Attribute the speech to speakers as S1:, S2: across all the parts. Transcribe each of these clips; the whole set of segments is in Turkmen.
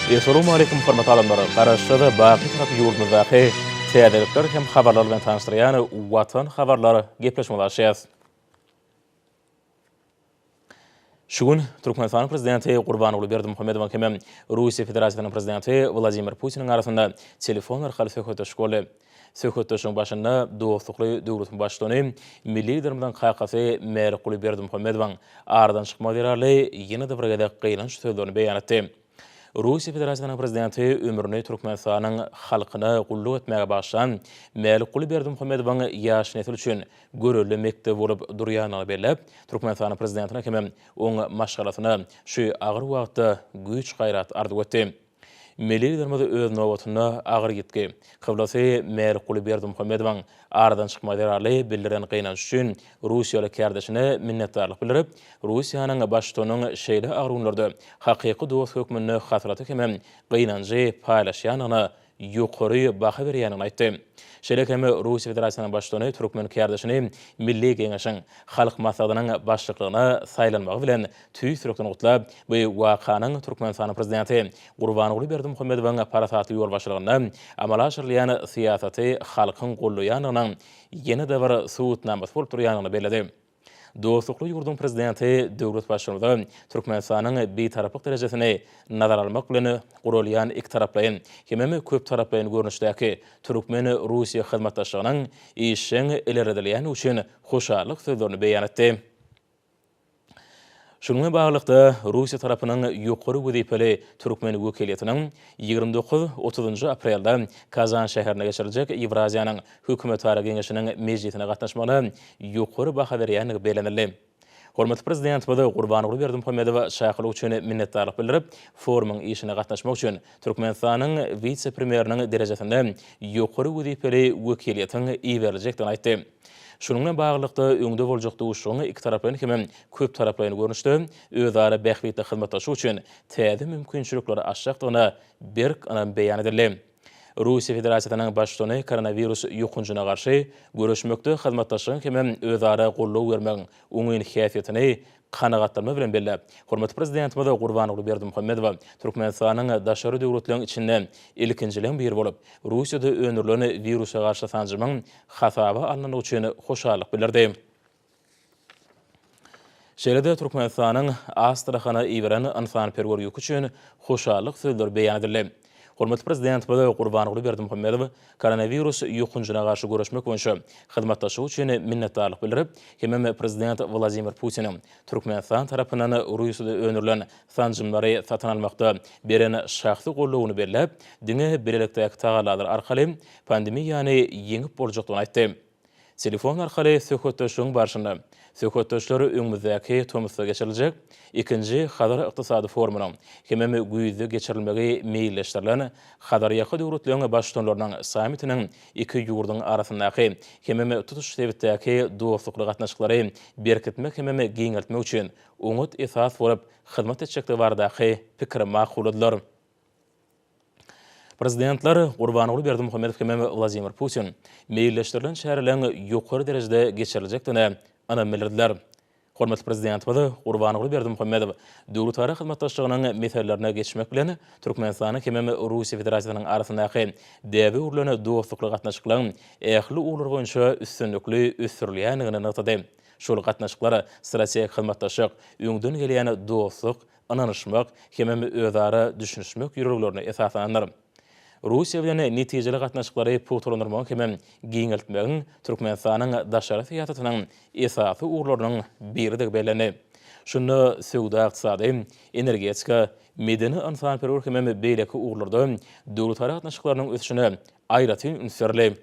S1: Essalawmaleýkum hormatly adamlar! Garaşsyz, baky Tarap ýurdumyzdaky täzelikler hem habarlar bilen tanyşdyrýan Watan habarlar gepleşigimizi açýas. Şu gün Türkmenistanyň Prezidenti Gurbanguly Berdimuhamedowyň hemem Russiýa Federasiýasynyň Prezidenti Wladimir Putiniň arasynda telefon arkaly söhbetdeşlik boldy. Söhbetdeşligiň başynda dostlukly döwletiň Baştutany milli Liderimiziň kakasy Mälikguly Berdimuhamedowyň aradan çykmagy zerarly ýene-de bir gezek gynanç sözlerini beýan etdi. Russiýa Federasiýasynyň Prezidenti ömrüni Türkmenistanyň halkyna gulluk etmäge bagyşlan Mälikguly Berdimuhamedowyň ýaş nesil üçin görelde mekdebi bolup durýandygyny belläp, Türkmenistanyň Prezidentine hemem oň maşgalasyna şu agyr wagtda güýç-gaýrat arzuw etdi. Milli Liderimiz öz nobatynda agyr ýitgi, kyblasy Mälikguly Berdimuhamedowyň aradan çykmagy zerarly bildiren gynanjy üçin russiýaly kärdeşine minnetdarlyk bildirip, Russiýanyň Baştutanynyň şeýle agyr günlerde hakyky dost hökmünde hasraty hemem gynanjy paýlaşýandygyna ýokary baha berýändigini aýtdy. Şeýle hem Russiýa Federasiýasynyň Baştutany türkmen kärdeşini Milli Geňeşiň Halk Maslahatynyň Başlyklygyna saýlanmagy bilen tüýs ýürekden gutlap, bu wakanyň Türkmenistanyň Prezidenti Gurbanguly Berdimuhamedowyň parasatly ýolbaşçylygynda amala aşyrylýan syýasaty halkyň goldaýandygynyň ýene-de bir subutnamasy bolup durýandygyny belledi. Dostlukly ýurduň Prezidenti döwlet Baştutanymyza Türkmenistanyň Bitaraplyk derejesini nazara almak bilen guralýan ikitaraplaýyn hemem köptaraplaýyn görnüşdäki türkmen-russiýa hyzmatdaşlygynyň işjeň ilerledilýändigi üçin hoşallyk sözlerini beýan etdi. Şunuň bilen baglylykda, Russiýa tarapynyň ýokary wezipeli türkmen wekiliýetiniň 29, otuzynjy aprelde Kazan şäherinde geçiriljek Ýewraziýanyň Hökümetara geňeşiniň mejlisine gatnaşmagyna ýokary baha berýändigi bellenildi. Hormatly Prezidentimiz Gurbanguly Berdimuhamedow çakylyk üçin minnetdarlyk bildirip, forumyň işine gatnaşmak üçin Türkmenistanyň wise-premýeriniň derejesinde ýokary wezipeli wekiliýetiň iberiljekdigini aýtdy. Şunuň bilen baglylykda, öňde boljak duşuşygyň ikitaraplaýyn hemem köptaraplaýyn görnüşde özara bähbitli hyzmatdaşlyk üçin täze mümkinçilikleri açjakdygyna berk ynam beýan edildi. Russiýa Federasiýasynyň Baştutany koronawirus ýokanjyna garşy göreşmekde hyzmatdaşlygyň hemem özara goldaw bermegiň oňyn häsiýetini kanagatlanma bilen belläp, hormatly Prezidentimiz Gurbanguly Berdimuhamedowa Türkmenistanyň daşary döwletleriň içinde ilkinjileň biri bolup, Russiýada öndürilen wirusa garşy sanjymyň hasaba alnandygy üçin hoşallyk bildirdi. Şeýle-de Türkmenistanyň Astrahana iberen ynsanperwer ýüki üçin hoşallyk sözleri beýan edildi. Hormatly Prezidentimiz Gurbanguly Berdimuhamedow koronawirus ýokanjyna garşy göreşmek boýunça hyzmatdaşlygy üçin minnetdarlyk bildirip, hemem Prezident Wladimir Putiniň Türkmenistan tarapyndan Russiýada öndürilen sanjymlary satyn almakda beren şahsy goldawyny belläp, diňe bilelikdäki tagallalar arkaly pandemiýany ýeňip boljakdygyny aýtdy. Telefon arkaly söhbetdeşligiň barşynda söhbetdeşler öňümizdäki tomusda geçiriljek ikinji Hazar ykdysady forumynyň hemem güýzde geçirilmegi meýilleşdirilen Hazarýaka döwletleriň Baştutanlarynyň sammitiniň iki ýurduň arasyndaky hemem tutuş sebitdäki dostlukly gatnaşyklary berkitmek hemem giňeltmek üçin oňat esas bolup hyzmat etjekdigi baradaky pikiri makulladylar. Prezidentler Gurbanguly Berdimuhamedow hemem Wladimir Putin meýilleşdirilen çäreleriň ýokary derejede geçiriljekdigine ynam bildirdiler. Hormatly Prezidentimiz Gurbanguly Berdimuhamedow döwletara hyzmatdaşlygynyň meselelerine geçmek bilen, Türkmenistanyň hemem Russiýa Federasiýasynyň arasyndaky däbe öwrülen dostlukly gatnaşyklaryň ähli ugurlar boýunça üstünlikli ösdürilýändigini nygtady. Şol gatnaşyklar strategik hyzmatdaşlyk, öňden gelýän dostluk, ynanyşmak hemem özara düşünişmek ýörelgelerine esaslanandyr. Russiýa bilen netijeli gatnaşyklary pugtalandyrmagyň hemem giňeltmegiň Türkmenistanyň daşary syýasatynyň esasy ugurlarynyň biridigi bellendi. Şunda söwda-ykdysady, energetika, medeni-ynsanperwer hemem beýleki ugurlarda döwletara gatnaşyklarynyň ösüşine aýratyn üns berildi.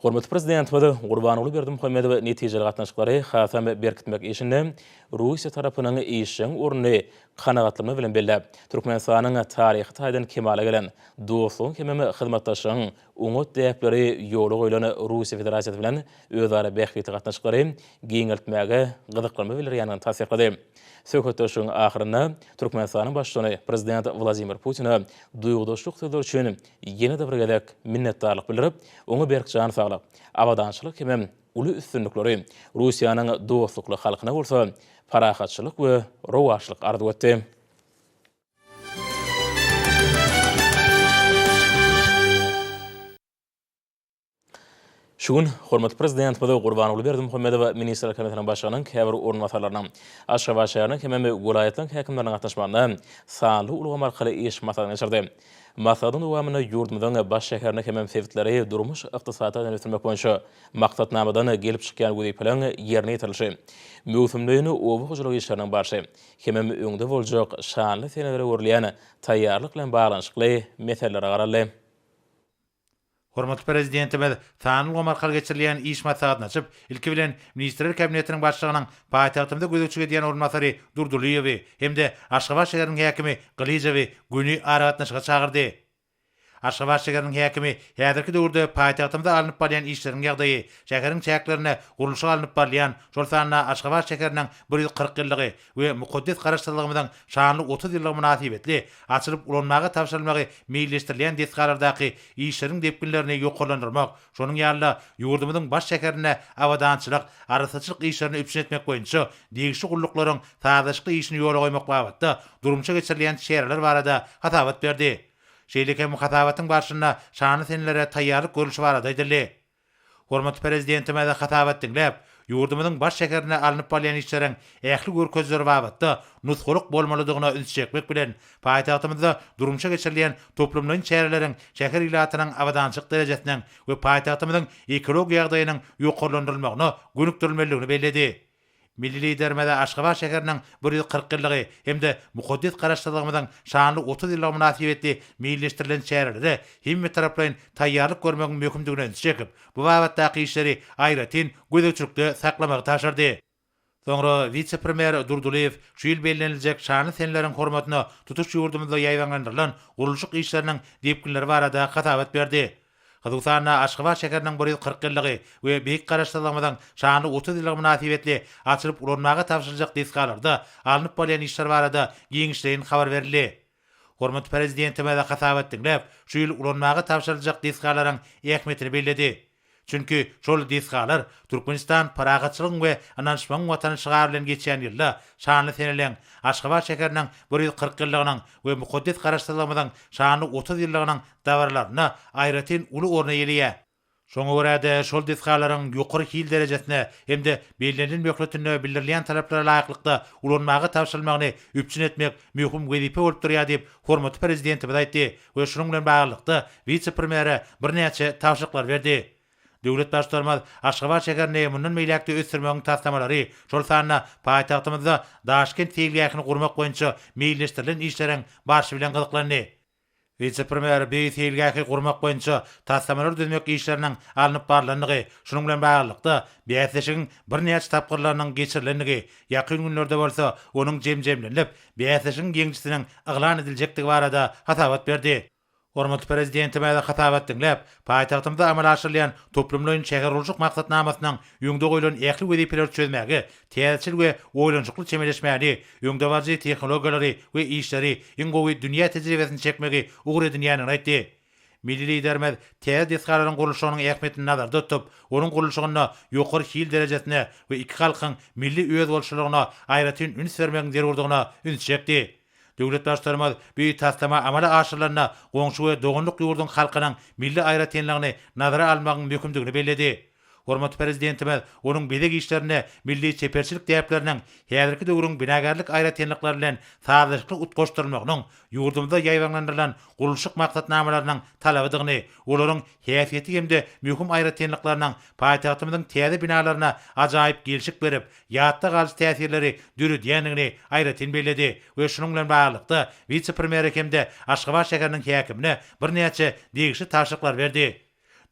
S1: Hormatly Prezidentimiz Gurbanguly Berdimuhamedow netijeli gatnaşyklary hasam berkitmek işinde Russiýa tarapynyň işjeň ornuny kanagatlanma bilen belläp, Türkmenistanyň taryhy taýdan kemala gelen dostlugyň hemem hyzmatdaşlygyň oňat däpleri ýola goýlan Russiýa Federasiýasy bilen özara bähbitli gatnaşyklary giňeltmäge gyzyklanma bildirýändigini tassyklady. Söhbetdeşligiň ahyrynda Türkmenistanyň Baştutany Prezident Wladimir Putine duýgudaşlyk sözleri üçin ýene-de bir gezek minnetdarlyk bildirip, oňa berk jan saglyk, abadançylyk hemem uly üstünlikleri, Russiýanyň dostlukly halkyna bolsa parahatçylyk we rowaçlyk arzuw etdi. Şu gün hormatly Prezidentimiz Gurbanguly Berdimuhamedow Ministrler Kabinetiniň Başlygynyň käbir orunbasarlarynyň, Aşgabat şäheriniň hemem welaýatlaryň häkimleriniň gatnaşmagynda sanly ulgam arkaly iş maslahatyny geçirdi. Maslahatyň dowamynda ýurdumyzyň baş şäherini hemem sebitleri durmuş-ykdysady taýdan ösdürmek boýunça maksatnamadan gelip çykýan wezipeleriň ýerine ýetirilişi, möwsümleýin oba hojalyk işleriniň barşy hemem öňde boljak şanly senelere görülýän taýýarlyk bilen baglanyşykly meselelere garaldy.
S2: Hormatly Prezidentimiz sanly ulgam arkaly geçirilýän iş maslahatyny açyp, ilki bilen, Ministrler Kabinetiniň Başlygynyň paýtagtymyzda gözegçilik edýän orunbasary Durdylyýewi hem-de Aşgabat şäheriniň häkimi Gylyjowy göni aragatnaşyga çagyrdy. Aşgabat şäheriniň häkimi häzirki döwürde paýtagtymyzda alnyp barylýan işleriň ýagdaýy, şäheriň çäklerinde gurluşyk alnyp barylýan, şol sanda Aşgabat şäheriniň 140 ýyllygy we mukaddes Garaşsyzlygymyzyň şanly 30 ýyllygy mynasybetli açylyp ulanmaga tabşyrylmagy meýilleşdirilýän desgalardaky işleriň depginlerini ýokarlandyrmak, şonuň ýaly-da ýurdumyzyň baş şäherinde abadançylyk, arassaçylyk işlerini üpjün etmek boýunça degişli gulluklaryň sazlaşykly işini ýola goýmak babatda durmuşa geçirilýän çäreler barada hasabat berdi. Şeýle hem hasabatyň barşynda şanly senelere taýýarlyk görlüşi barada aýdyldy. Hormatly Prezidentimiz hasabat diňläp, ýurdumyzyň baş şäherinde alnyp barylýan işleriň ähli görkezijileri babatda nusgalyk bolmalydygyna üns çekmek bilen, paýtagtymyzda durmuşa geçirilýän toplumlaýyn çäreleriň şäher ilatynyň abadançylyk derejesiniň we paýtagtymyzyň ekologiýa ýagdaýynyň ýokarlandyrylmagyna gönükdirilmelidigini belledi. Milli Liderimize Aşgabat şäheriniň 140 ýyllygy hem-de mukaddes Garaşsyzlygymyzyň şanly 30 ýyllygy mynasybetli meýilleşdirilen çärelere hemmetaraplaýyn taýýarlyk görmegiň möhümdigine ünsi çekip, bu babatdaky işleri aýratyn gözegçilikde saklamagy tabşyrdy. Soňra wise-premýer Durdylyýew şu ýyl belleniljek şanly seneleriň hormatyna tutuş ýurdumyzda ýaýbaňlandyrylan gurluşyk işleriniň depginleri barada hasabat berdi. Hususan-da, Aşgabat şäheriniň 140 ýyllygy we Beýik Garaşsyzlygymyzyň şanly 30 ýyllygy mynasybetli açylyp ulanmaga tabşyryljak desgalarda alnyp barylýan işler barada giňişleýin habar berildi. Hormatly Prezidentimiz hasabat diňläp, şu ýyl ulanmaga tabşyryljak desgalaryň ähmiýetini belledi. Çünki şol desgalar Türkmenistan parahatçylygyň we ynanyşmagyň Watany şygary bilen geçýän ýylda şanly seneleň, Aşgabat şäheriniň 140 ýyllygynyň we mukaddes Garaşsyzlygymyzyň şanly 30 ýyllygynyň dabaralarynda aýratyn uly orun eýeleýär. Şoňa görä-de, şol desgalaryň ýokary hil derejesine hem-de bellenilen möhletinde bildirilýän talaplara laýyklykda ulanmaga tabşyrylmagyny üpjün etmek möhüm wezipe bolup durýar diýip, hormatly Prezidentimiz aýtdy we şunuň bilen baglylykda, wise-premýere birnäçe tabşyryklar berdi. Döwlet Baştutanymyz Aşgabat şäherini mundan beýläk-de ösdürmegiň taslamalary, şol sanda paýtagtymyzda Daşkent seýilgähini gurmak boýunça meýilleşdirilen işleriň barşy bilen gyzyklandy. Wise-premýer bu seýilgähi gurmak boýunça taslamalar düzmek işleriniň alnyp barlandygy, şunuň bilen baglylykda, bäsleşigiň birnäçe tapgyrlarynyň geçirilendigi, ýakyn günlerde bolsa onuň jem-jemlenilip, bäsleşigiň ýeňijisiniň yglan ediljekdigi barada hasabat berdi. Hormatly Prezidentimiz hasabat diňläp, paýtagtymyzda amala aşyrylýan toplumlaýyn şähergurluşyk maksatnamasynyň öňde goýlan ähli wezipeleri çözmäge täzeçil we oýlanyşykly çemeleşmäni, öňdebaryjy tehnologiýalary we işleri, iň gowy dünýä tejribesini çekmegi ugur edinýändigini aýtdy. Milli Liderimiz täze desgalaryň gurluşygynyň ähmiýetini nazarda tutup, onuň gurluşygynda ýokary hil derejesine we iki halkyň milli özboluşlylygyna aýratyn üns bermegiň zerurdygyna ünsi çekdi. Döwlet Baştutanymyz bu taslama amala aşyrylanda goňşy we doganlyk ýurduň halkynyň milli aýratynlygyny nazara almagyň möhümdigini belledi. Hormatly Prezidentimiz onuň bezeg işlerinde milli çeperçilik däpleriniň häzirki döwrüň binagärlik aýratynlyklary bilen sazlaşykly utgaşdyrylmagynyň ýurdumyzda ýaýbaňlandyrylan gurluşyk maksatnamalarynyň talabydygyny, olaryň häsiýeti hem-de möhüm aýratynlyklarynyň paýtagtymyzyň täze binalaryna ajaýyp gelşik berip, ýatda galyjy täsirleri döredýändigini aýratyn belledi we şunuň bilen baglylykda, wise-premýere hem-de Aşgabat şäheriniň häkimine birnäçe degişli tabşyryklary berdi.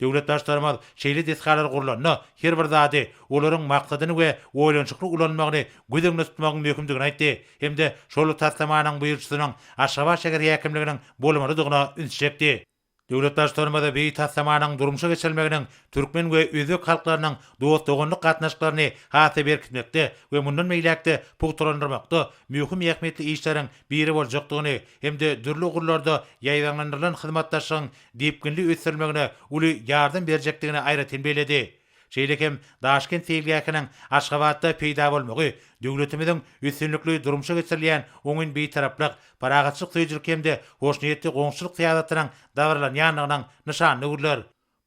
S2: Döwlet Baştutanymyz şeýle desgalar gurlanda her bir zady, olaryň maksadyny we oýlanyşykly ulanylmagyny göz öňünde tutmagyň möhümdigini aýtdy hem-de şol taslamanyň buýrujysynyň Aşgabat şäher häkimliginiň bolmalydygyna ünsi çekdi. Döwlet Baştutanymyz bu taslamanyň durmuşa geçirilmeginiň türkmen we özbek halklarynyň dost-doganlyk gatnaşyklaryny has-da berkitmekde we mundan beýläk-de pugtalandyrmakda möhüm ähmiýetli işleriň biri boljakdygyny hem-de dürli ugurlarda ýaýbaňlandyrylan hyzmatdaşlygyň depginli ösdürilmegine uly ýardam berjekdigini aýratyn belledi. Şeýle hem Daşkent seýilgähiniň Aşgabatda peýda bolmagy döwletimiziň üstünlikli durmuşa geçirilýän oňyn Bitaraplyk, parahatçylyk söýüjilik hem-de hoşniýetli goňşuçylyk syýasatynyň dabaralanýandygynyň nyşanyna öwrüler.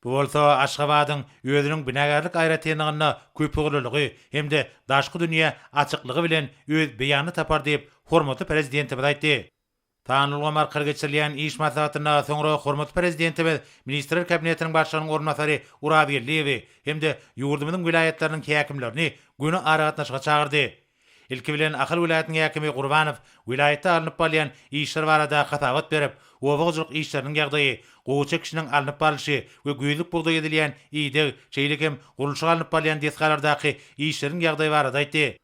S2: Bu bolsa Aşgabadyň özüniň binagärlik aýratynlygynda köpugurlylygy hem-de daşky dünýä açyklygy bilen öz beýanyny tapar diýip, hormatly Prezidentimiz aýtdy. Sanly ulgam arkaly geçirilýän iş maslahatynda soňra hormatly Prezidentimiz Ministrler Kabinetiniň Başlygynyň orunbasary Urazgeldiýewi hem-de ýurdumyzyň welaýatlarynyň häkimlerini göni aragatnaşyga çagyrdy. Ilki bilen Ahal welaýatynyň häkimi Gurbanow welaýatda alnyp barylýan işler barada hasabat berip, oba hojalyk işleriniň ýagdaýy, gowaça ekişiniň alnyp barlyşy we güýzlük bugdaý edilýän ideg, şeýle hem gurluşyk alnyp barylýan desgalardaky işleriň ýagdaýy barada aýtdy.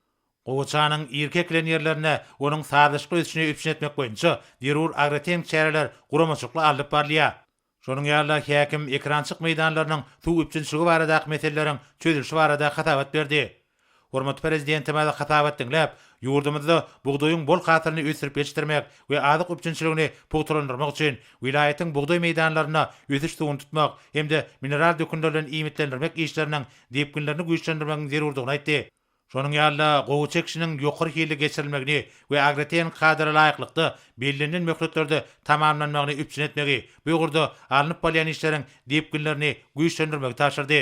S2: Gowaçanyň irki ekilen ýerlerinde onuň sazlaşykly ösüşini üpjün etmek boýunça zerur agrotehniki çäreler guramaçylykly alnyp barylýar. Şonuň ýaly-da, häkim ekerançylyk meýdanlarynyň suw üpjünçiligi baradaky meseleleriň çözülişi barada hasabat berdi. Hormatly Prezidentimiz hasabat diňläp, ýurdumyzda bugdaýyň bol hasylyny ösdürip ýetişdirmek we azyk üpjünçiligini pugtalandyrmak üçin welaýatyň bugdaý meýdanlarynda ösüş suwuny tutmak hem-de mineral dökünler bilen iýmitlendirmek işleriniň depginlerini güýçlendirmegiň zerurdygyny aýtdy. Şonuň ýaly-da, gowaça ekişiniň ýokary hilli geçirilmegini we agrotehniki kadalara laýyklykda bellenilen möhletlerde tamamlanmagyny üpjün etmegi, bu ugurda alnyp barylýan işleriň depginlerini güýçlendirmegi tabşyrdy.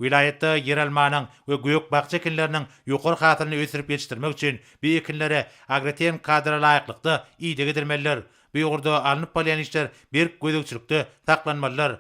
S2: Welaýatda ýeralmanyň we gök-bakja ekinleriniň ýokary hasylyny ösdürip ýetişdirmek üçin bu ekinlere agrotehniki kadalara laýyklykda ideg edilmelidir. Bu ugurda alnyp barylýan işler berk gözegçilikde saklanmalydyr.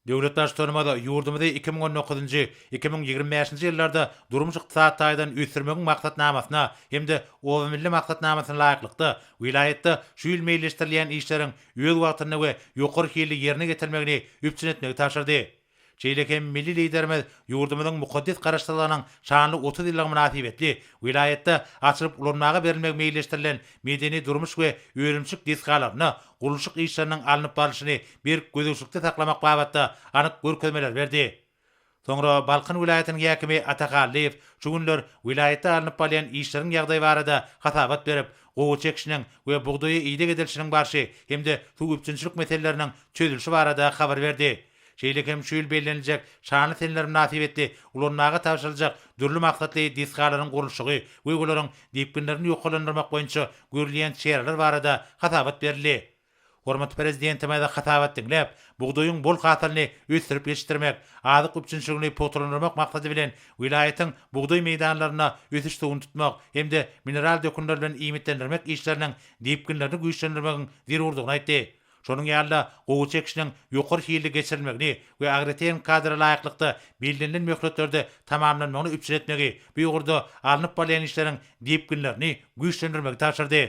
S2: Döwlet Baştutanymyz ýurdumyzy 2019-njy, 2025-nji ýyllarda durmuş-ykdysady taýdan ösdürmegiň maksatnamasyna hem-de Oba milli maksatnamasyna laýyklykda, welaýatda şu ýyl meýilleşdirilýän işleriň öz wagtynda we ýokary hilli ýerine ýetirilmegini üpjün etmegi tabşyrdy. Şeýle hem milli Liderimiz ýurdumyzyň mukaddes Garaşsyzlygynyň şanly 30 ýyllygy mynasybetli welaýatda açylyp ulanmaga berilmegi meýilleşdirilen medeni-durmuş we önümçilik desgalarynda gurluşyk işleriniň alnyp barlyşyny berk gözegçilikde saklamak babatda anyk görkezmeleri berdi. Soňra Balkan welaýatynyň häkimi Ata Hallyýew şu günler welaýatda alnyp barylýan işleriň ýagdaýy barada hasabat berip, gowaça ekişiniň we bugdaýa ideg edilişiniň barşy hem-de suw üpjünçilik meseleleriniň çözülişi barada habar berdi. Şeýle hem şu ýyl belleniljek şanly seneler mynasybetli ulanmaga tabşyryljak dürli maksatly desgalaryň gurluşygy we olaryň depginlerini ýokarlandyrmak boýunça görülýän çäreler barada hasabat berildi. Hormatly Prezidentimiz hasabat diňläp, bugdaýyň bol hasylyny ösdürip ýetişdirmek, azyk üpjünçiligini pugtalandyrmak maksady bilen, welaýatyň bugdaý meýdanlarynda ösüş suwuny tutmak hem-de mineral dökünler bilen iýmitlendirmek işleriniň depginlerini güýçlendirmegiň zerurdygyny aýtdy. Şonuň ýaly-da, gowaça ekişiniň ýokary hilli geçirilmegini we agrotehniki kadalara laýyklykda bellenilen möhletlerde tamamlanmagyny üpjün etmegi, bu ugurda alnyp barylýan işleriň depginlerini güýçlendirmegi tabşyrdy.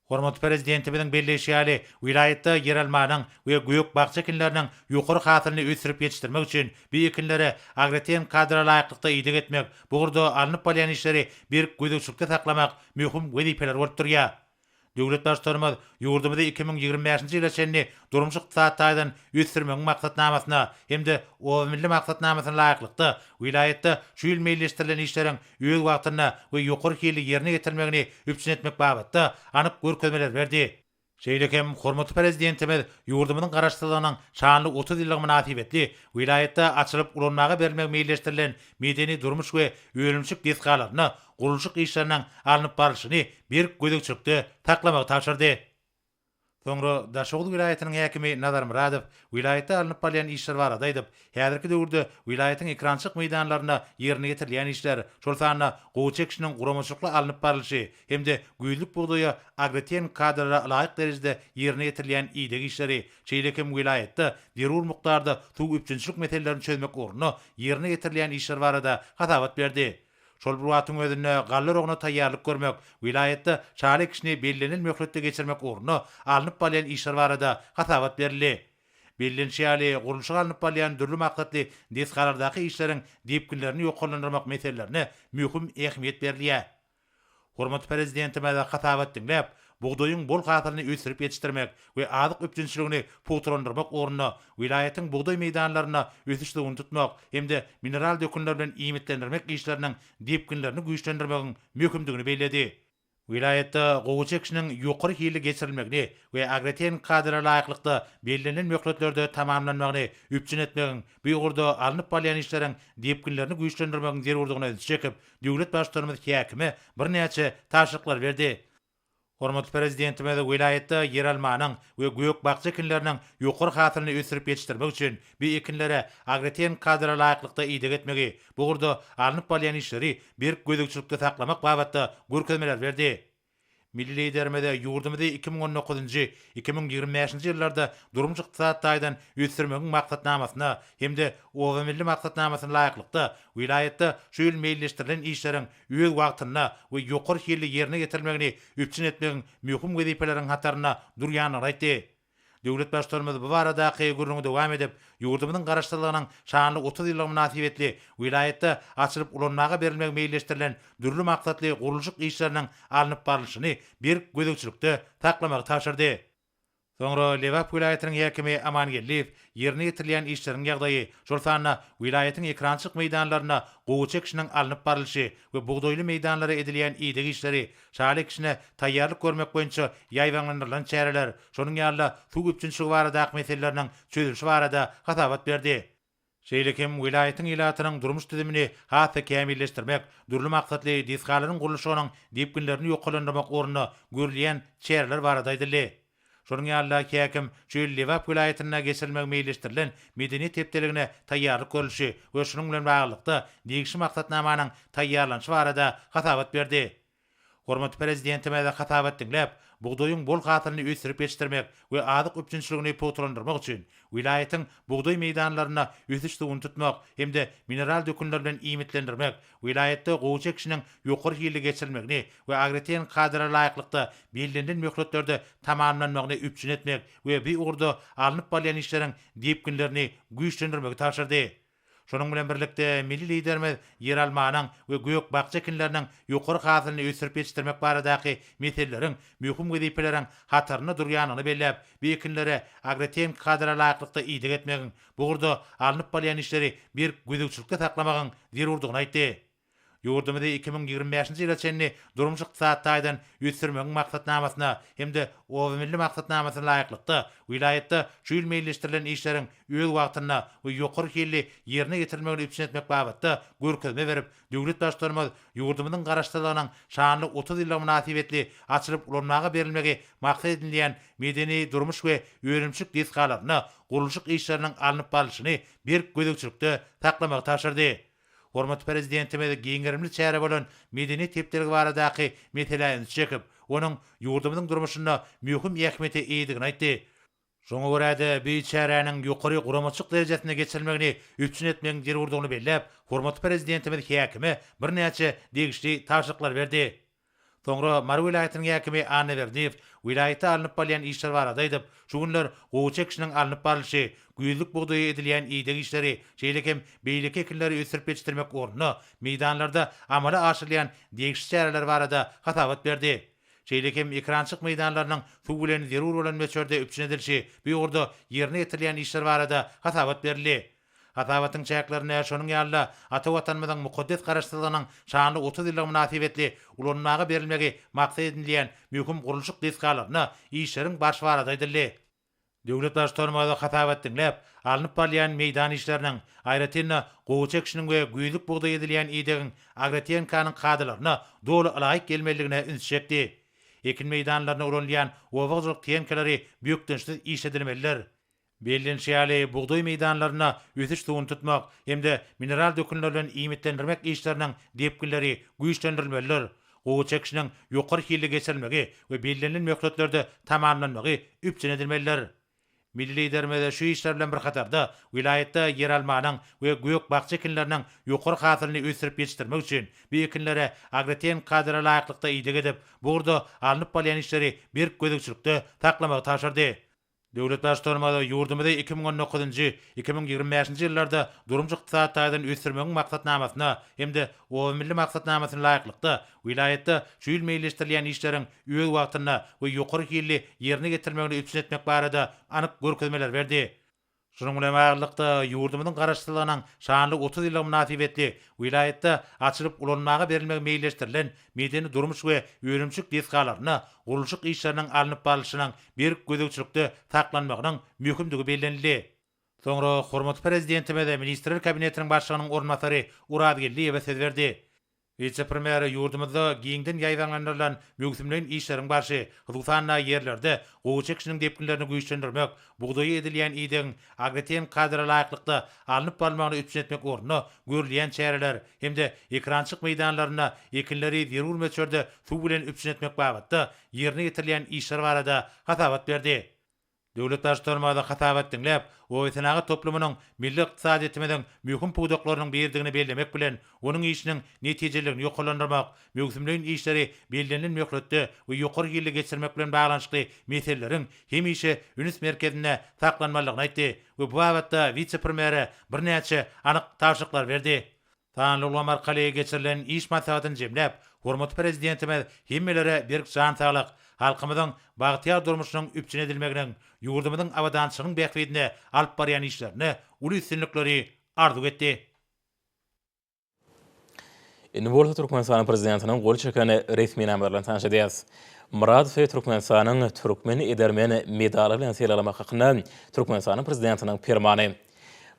S2: Hormatly Prezidentimiziň belleýşi ýaly, welaýatda ýeralmanyň we gök-bakja ekinleriniň ýokary hasylyny ösdürip ýetişdirmek üçin bu ekinlere agrotehniki kadalara laýyklykda ideg etmek, bu ugurda alnyp barylýan işleri berk gözegçilikde saklamak möhüm wezipeler bolup durýar. Döwlet Baştutanymyz ýurdumyzy 2025-nji ýyla çenli durmuş-ykdysady taýdan ösdürmegiň maksatnamasyna hem-de Oba milli maksatnamasyna laýyklykda, welaýatda şu ýyl meýilleşdirilen işleriň öz wagtynda we ýokary hilli ýerine ýetirilmegini üpjün etmek babatda anyk görkezmeleri berdi. Şeýle hem hormatly Prezidentimiz ýurdumyzyň Garaşsyzlygynyň şanly 30 ýyllygy mynasybetli welaýatda açylyp ulanmaga berilmegi meýilleşdirilen medeni-durmuş we önümçilik desgalarynda gurluşyk işleriniň alnyp barlyşyny berk gözegçilikde saklamagy tabşyrdy. Soňra Daşoguz welaýatynyň häkimi Nazar Myradow welaýatda alnyp barylýan işler barada aýdyp, häzirki döwürde welaýatyň ekerançylyk meýdanlarynda ýerine ýetirilýän işler, şol sanda gowaça ekişiniň guramaçylykly alnyp barlyşy hem-de güýzlük bugdaýa agrotehniki kadalara laýyk derejede ýerine ýetirilýän ideg işleri, şeýle hem welaýatda zerur mukdarda suw üpjünçilik meselelerini çözmek ugrunda ýerine ýetirilýän işler barada hasabat berdi. Şol bir wagtyň özünde galla oragyna taýýarlyk görmek, welaýatda şaly ekişini bellenilen möhletde geçirmek ugrunda alnyp barylýan işler barada hasabat berildi. Bellenişi ýaly, gurluşygy alnyp barylýan dürli maksatly desgalardaky işleriň depginlerini ýokarlandyrmak meselelerine möhüm ähmiýet berilýär. Hormatly Prezidentimiz hasabat diňläp, bugdaýyň bol hasylyny ösdürip ýetişdirmek we azyk üpjünçiligini pugtalandyrmak ugrunda welaýatyň bugdaý meýdanlarynda ösüş suwuny tutmak hem-de mineral dökünler bilen iýmitlendirmek işleriniň depginlerini güýçlendirmegiň möhümdigini belledi. Welaýatda gowaça ekişiniň ýokary hilli geçirilmegini we agrotehniki kadalara laýyklykda bellenilen möhletlerde tamamlanmagyny üpjün etmegiň, bu ugurda alnyp barylýan işleriň depginlerini güýçlendirmegiň zerurdygyna ünsi çekip, döwlet Baştutanymyz häkime birnäçe tabşyryklary berdi. Hormatly Prezidentimiz welaýatda ýeralmanyň we gök-bakja ekinleriniň ýokary hasylyny ösdürip ýetişdirmek üçin bu ekinlere agrotehniki kadalara laýyklykda ideg etmegi, bu ugurda alnyp barylýan işleri berk gözegçilikde saklamak babatda görkezmeler berdi. Milli Liderimiz ýurdumyzy 2019-njy, 2025-nji ýyllarda durmuş-ykdysady taýdan ösdürmegiň maksatnamasyna hem-de Oba milli maksatnamasyna laýyklykda welaýatda şu ýyl meýilleşdirilen işleriň öz wagtynda we ýokary hilli ýerine ýetirilmegini üpjün etmegiň möhüm wezipeleriň hatarynda durýandygyny aýtdy. Döwlet Baştutanymyz bu baradaky gürrüňi dowam edip, ýurdumyzyň Garaşsyzlygynyň şanly 30 ýyllygy mynasybetli welaýatda açylyp ulanmaga berilmegi meýilleşdirilen dürli maksatly gurluşyk işleriniň alnyp barlyşyny berk gözegçilikde saklamagy tabşyrdy. Soňra Lebap welaýatynyň häkimi Aman Geldiýew ýerine ýetirilýän işleriň ýagdaýy, şol sanda welaýatyň ekerançylyk meýdanlarynda gowaça ekişiniň alnyp barlyşy we bugdaýly meýdanlara edilýän ideg işleri, şaly ekişine taýýarlyk görmek boýunça ýaýbaňlandyrylan çäreler, şonuň ýaly-da suw üpjünçiligi baradaky meseleleriniň çözülişi barada hasabat berdi. Şeýle hem welaýatyň ilatynyň durmuş düzümini has-da kämilleşdirmek, dürli maksatly desgalaryň gurluşygynyň depginlerini ýokarlandyrmak ugrunda görülýän çäreler barada aýdyldy. Şonuň ýaly-da, häkim şu ýyl Lebap welaýatynda geçirilmegi meýilleşdirilen Medeniýet hepdeligine taýýarlyk görlüşi we şunuň bilen baglylykda, degişli maksatnamanyň taýýarlanyşy barada hasabat berdi. Hormatly Prezidentimiz hasabat diňläp, bugdaýyň bol hasylyny ösdürip ýetişdirmek we azyk üpjünçiligini pugtalandyrmak üçin welaýatyň bugdaý meýdanlarynda ösüş suwuny tutmak hem-de mineral dökünler bilen iýmitlendirmek, welaýatda gowaça ekişiniň ýokary hilli geçirilmegini we agrotehniki kadalara laýyklykda bellenilen möhletlerde tamamlanmagyny üpjün etmek we bu ugurda alnyp barylýan işleriň depginlerini güýçlendirmegi tabşyrdy. Şonuň bilen birlikde, milli Liderimiz ýeralmanyň we gök-bakja ekinleriniň ýokary hasylyny ösdürip ýetişdirmek baradaky meseleleriň möhüm wezipeleriň hatarynda durýandygyny belläp, bu ekinlere agrotehniki kadalara laýyklykda ideg etmegiň, bu ugurda alnyp barylýan işleri berk gözegçilikde saklamagyň zerurdygyny aýtdy. Ýurdumyzy 2025-nji ýyla çenli durmuş-ykdysady taýdan ösdürmegiň maksatnamasyna hem-de Oba milli maksatnamasyna laýyklykda, welaýatda şu ýyl meýilleşdirilen işleriň öz wagtynda we ýokary hilli ýerine ýetirilmegini üpjün etmek babatda görkezme berip, döwlet Baştutanymyz ýurdumyzyň Garaşsyzlygynyň şanly 30 ýyllygy mynasybetli açylyp ulanmaga berilmegi maksat edinilýän medeni-durmuş we önümçilik desgalarynda gurluşyk işleriniň alnyp barlyşyny berk gözegçilikde saklamagy tabşyrdy. Hormatly Prezidentimiz giň gerimli çäre bolan Medeniýet hepdeligi baradaky meselä ünsi çekip, onuň ýurdumyzyň durmuşynda möhüm ähmiýete eýedigini aýtdy. Şoňa görä-de, bu çäräniň ýokary guramaçylyk derejesinde geçirilmegini üpjün etmegiň zerurdygyny belläp, hormatly Prezidentimiz häkime birnäçe degişli tabşyryklary berdi. Soňra Mary welaýatynyň häkimi Anna Berdiýew welaýatda alnyp barylýan işler barada aýdyp, şu günler gowaça ekişiniň alnyp barlyşy, güýzlük bugdaýa edilýän ideg işleri, şeýle hem beýleki ekinleri ösdürip ýetişdirmek ugrunda meýdanlarda amala aşyrylýan degişli çäreler barada hasabat berdi. Şeýle hem ekerançylyk meýdanlarynyň suw bilen zerur bolan möçberde üpjün edilişi, bu ugurda ýerine ýetirilýän işler barada hasabat berildi. Hasabatyň çäklerinde şonuň ýaly-da, ata Watanymyzyň mukaddes Garaşsyzlygynyň şanly 30 ýyllygy mynasybetli ulanmaga berilmegi maksat edinilýän möhüm gurluşyk desgalarynda işleriň barşy barada aýdyldy. Döwlet Baştutanymyz hasabat diňläp, alnyp barylýan meýdan işleriniň, aýratyn-da, gowaça ekişiniň we güýzlük bugdaý edilýän idegiň agrotehnikanyň kadalaryna doly ylaýyk gelmelidigine ünsi çekdi. Ekin meýdanlarynda ulanylýan oba hojalyk tehnikalary bökdençsiz işledilmelidir. Bellenişi ýaly, bugdaý meýdanlarynda ösüş suwuny tutmak hem-de mineral dökünler bilen iýmitlendirmek işleriniň depginleri güýçlendirilmelidir. Gowaça ekişiniň ýokary hilli geçirilmegi we bellenilen möhletlerde tamamlanmagy üpjün edilmelidir. Milli Liderimiz şu işler bilen bir hatarda, welaýatda ýeralmanyň we gök-bakja ekinleriniň ýokary hasylyny ösdürip ýetişdirmek üçin bu ekinlere agrotehniki kadalara laýyklykda ideg edip, bu ugurda alnyp barylýan işleri berk gözegçilikde saklamagy tabşyrdy. Döwlet Baştutanymyz ýurdumyzy 2019-njy, 2025-nji ýyllarda durmuş-ykdysady taýdan ösdürmegiň maksatnamasyna hem-de Oba milli maksatnamasyna laýyklykda, welaýatda şu ýyl meýilleşdirilýän işleriň öz wagtynda we ýokary hilli ýerine ýetirilmegini üpjün etmek barada anyk görkezmeleri berdi. Şunuň bilen baglylykda, ýurdumyzyň Garaşsyzlygynyň şanly 30 ýyllygy mynasybetli welaýatda açylyp ulanmaga berilmegi meýilleşdirilen medeni-durmuş we önümçilik desgalarynda gurluşyk işleriniň alnyp barlyşynyň berk gözegçilikde saklanmagynyň möhümdigi bellenildi. Soňra hormatly Prezidentimiz Ministrler Kabinetiniň Başlygynyň orunbasary Urazgeldiýewe söz berdi. Wise-premýer ýurdumyzda giňden ýaýbaňlandyrylan möwsümleýin işleriň barşy, hususan-da, ýerlerde gowaça ekişiniň depginlerini güýçlendirmek, bugdaýa edilýän idegiň agrotehniki kadalara laýyklykda alnyp barylmagyny üpjün etmek ugrunda görülýän çäreler hem-de ekerançylyk meýdanlarynda ekinleri zerur möçberde suw bilen üpjün etmek babatda ýerine ýetirilýän işler barada hasabat berdi. Döwlet Baştutanymyz hasabat diňläp, obasenagat toplumynyň milli ykdysadyýetimiziň möhüm pudaklarynyň biridigini bellemek bilen, onuň işiniň netijeliligini ýokarlandyrmak, möwsümleýin işleri bellenilen möhletde we ýokary hilli geçirmek bilen baglanyşykly meseleleriň hemişe üns merkezinde saklanmalydygyny aýtdy we bu babatda wise-premýere birnäçe anyk tabşyryklary berdi. Sanly ulgam arkaly geçirilen iş maslahatyny jemläp, hormatly Prezidentimiz hemmelere berk jan saglyk, halkymyzyň bagtyýar durmuşynyň üpjün edilmeginiň, ýurdumyzyň abadançylygynyň bähbidine alyp barýan işlerinde uly üstünlikleri arzuw etdi.
S1: Indi bolsa Türkmenistanyň Prezidentiniň gol çeken resminamalary bilen tanyş edýäris. Myradowy Türkmenistanyň Türkmen edermen medaly bilen sylaglamak hakynda Türkmenistanyň Prezidentiniň Permany.